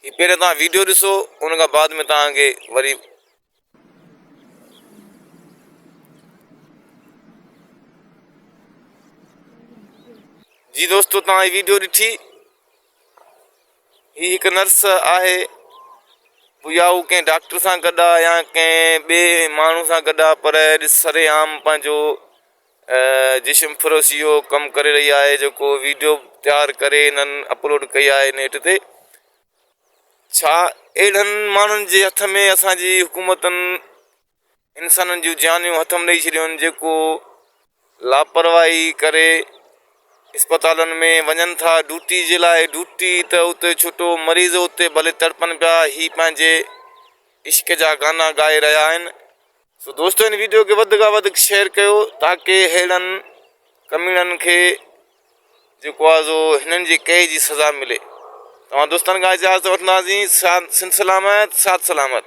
هي پهريان توهان ويڊيو ڏسو ان کان بعد ۾ توهان کي وري جي دوستو توهان هي ويڊيو ڏٺي هي هڪ نرس آهي پوء يا هو ڪنهن ڊاڪٽر سان گڏ آ يا ڪنهن ٻئي ماڻهو سان گڏ آ پر سري عام پنهنجو جسم فروشي جو ڪم ڪري رهي آهي جيڪو ويڊيو تيار ڪري هنن اپلوڊ ڪئي آهي نيٽ تي ڇا اهڙن ماڻهن جي هٿ ۾ اسانجي حڪومتن انسانن جون جانيون هٿ ۾ ڏئي ڇڏيون آهن جيڪو لاپرواهي ڪري اسپتالن ۾ وڃن ٿا ڊيوٽي جي لاء ڊيوٽي ته اتي ڇٽو مريض اتي ڀلي تڙپن پيا هي پنهنجي عشق جا گانا ڳائي رهيا آهن سو دوستو هن ويڊيو کي وڌ کان وڌ شيئر ڪيو تاڪي ههڙن ڪميڻن کي جيڪو آهي سو هنن جي ڪئي جي سزا ملي توهان دوستن کان اجازت وٺنداسين سنڌ سلامت ساٿ سلامت.